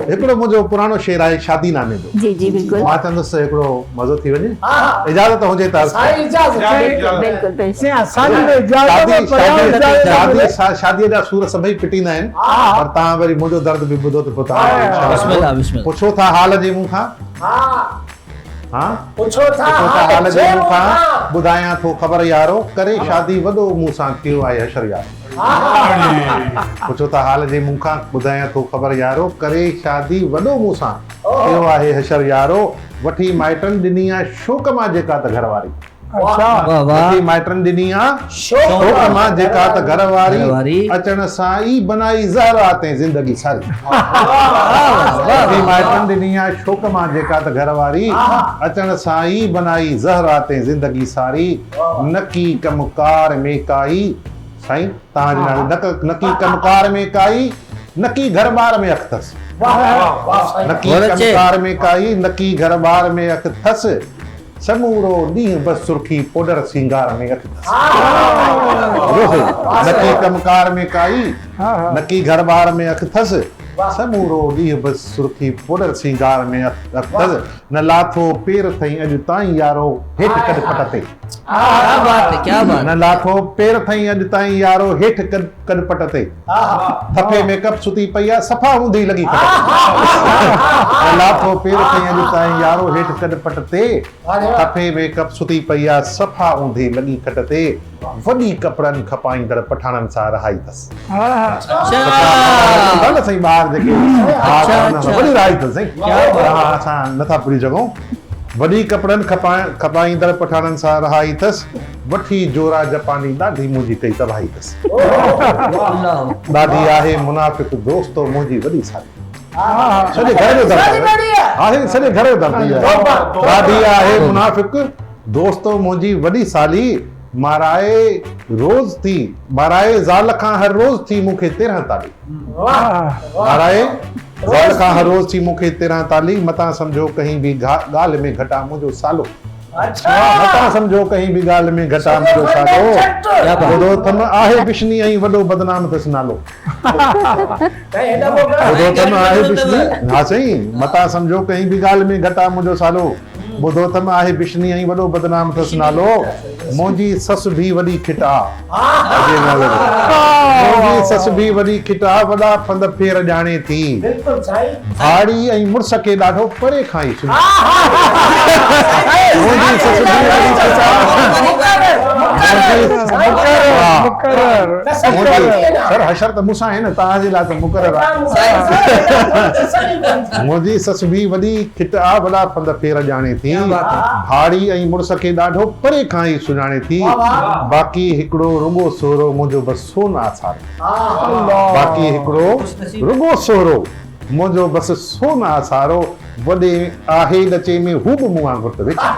هڪڙو منهنجو پراڻو شعر آهي شادي نامي جو. جي جي بلڪل. مان چوندس ته هڪڙو مزو ٿي وڃي. اجازت هجي ته عرض ڪيان. بلڪل بلڪل بيشڪ. شادي جا سور سڀئي پٽيندا آهن پر توهان وري منهنجو درد به ٻڌو ته پوء توهان پڇو ٿا حال جي مون کان ها پڇو ٿا حال جي مون کان ٻڌايان ٿو خبر يارو ڪري شادي وڏو مون سان ٿيو آهي حشر يارو. پڇو ٿا حال جي مون کان، ٻڌايان ٿو خبر يارو، ڪري شادي وڏو مون سان، ٿيو آهي حشر يارو، وٺي مائٽن ڏني آ شوق مان جيڪا ته گهر واري. وٺي مائٽن ڏني آ شوق مان جيڪا ته گهر واري، اچڻ سان ئي بنائي زهر آ تنهن زندگي ساري. وٺي مائٽن ڏني آ شوق مان جيڪا ته گهر واري، اچڻ سان ئي بنائي زهر آ تنهن زندگي ساري، نڪي ڪم ڪار ۾ ڪائي. سائين توهان جي نالي نڪ نڪي ڪم ڪار ۾ ڪائي نڪي گهر ٻار ۾ اک ٿس نڪي ڪم ڪار ۾ ڪائي نڪي گهر ٻار ۾ اک ٿس سمورو ڏينهن بس سرخي پوڊر سينگار ۾ اک ٿس نڪي ڪم ڪار ۾ ڪائي نڪي گهر ٻار ۾ اک ٿس سمورو ڏينهن بس سرخي پوڊر سينگار ۾ اک ٿس نه لاٿو پير ٿئين اڄ تائين يارو هيٺ ڪڏ پٽ تي. نه لاٿو پير ٿئين اڄ تائين يارو هيٺ ڪڏ پٽ تي. ٿڦي ميڪ اپ ستي پئي آ صفا اونڌي لڳي کٽ تي. نه لاٿو پير ٿئين اڄ تائين يارو هيٺ ڪڏ پٽ تي. ٿڦي ميڪ اپ ستي پئي آ صفا اونڌي لڳي کٽ تي. وڏي ڪپڙن کپائيندڙ پٺاڻن سان رهائي اٿس. سٺا نه سائين ٻار جيڪي وڏي رهائي اٿس سائين اسان نٿا پوري سگهون. وڏي ڪپڙن کپائيندڙ پٺاڻن سان رهائي اٿس. وٺي جورا جپاني ڏاڍي منهنجي ڪئي تباهي اٿس. ڏاڍي آهي منافق دوستو منهنجي وڏي سالي. سڄي گهر جو درد آهي سڄي گهر جو درد ڏاڍي آهي منافق دوستو منهنجي وڏي سالي مارائي روز ٿي مارائي زال کان هر روز ٿي مون کي 13 تالي مارائي زال کان هر روز ٿي مون کي 13 تالي متان سمجهو ڪهين به ڳالهه ۾ گهٽا منهنجو سالو متان سمجهو ڪهين به ڳالهه ۾ گهٽا منهنجو سالو ٻڌو اٿم آهي بشني ۽ وڏو بدنام اٿس نالو ٻڌو اٿم آهي بشني ها سائين متان سمجهو ڪهين به ڳالهه ۾ گهٽا منهنجو سالو ٻڌو اٿم آهي بشني ۽ وڏو بدنام اٿس نالو. منهنجي سس ڀي وڏي کٽ آ. منهنجي سس ڀي وڏي کٽ آ وڏا ڦند ڦير ڄاڻي ٿي. ڀاڙي ۽ مڙس کي ڏاڍو پري کان ئي سڃاڻي. منهنجي سس ڀي وڏي کٽ آ. سر حشر ته مون سان آهي نه توهان جي لاء ته مقرر آ. منهنجي سس ڀي وڏي کٽ آ وڏا ڦند ڦير ڄاڻي ٿي، ڀاڙي ۽ مڙس کي ڏاڍو پري کان ئي سڃاڻي ٿي، باقي هڪڙو رڳو سهرو منهنجو بس سون آ سارو. باقي هڪڙو رڳو سهرو منهنجو بس سون آ سارو، وڏي آهي ڏچي ۾ هو به مون وانگر ته ويچارو.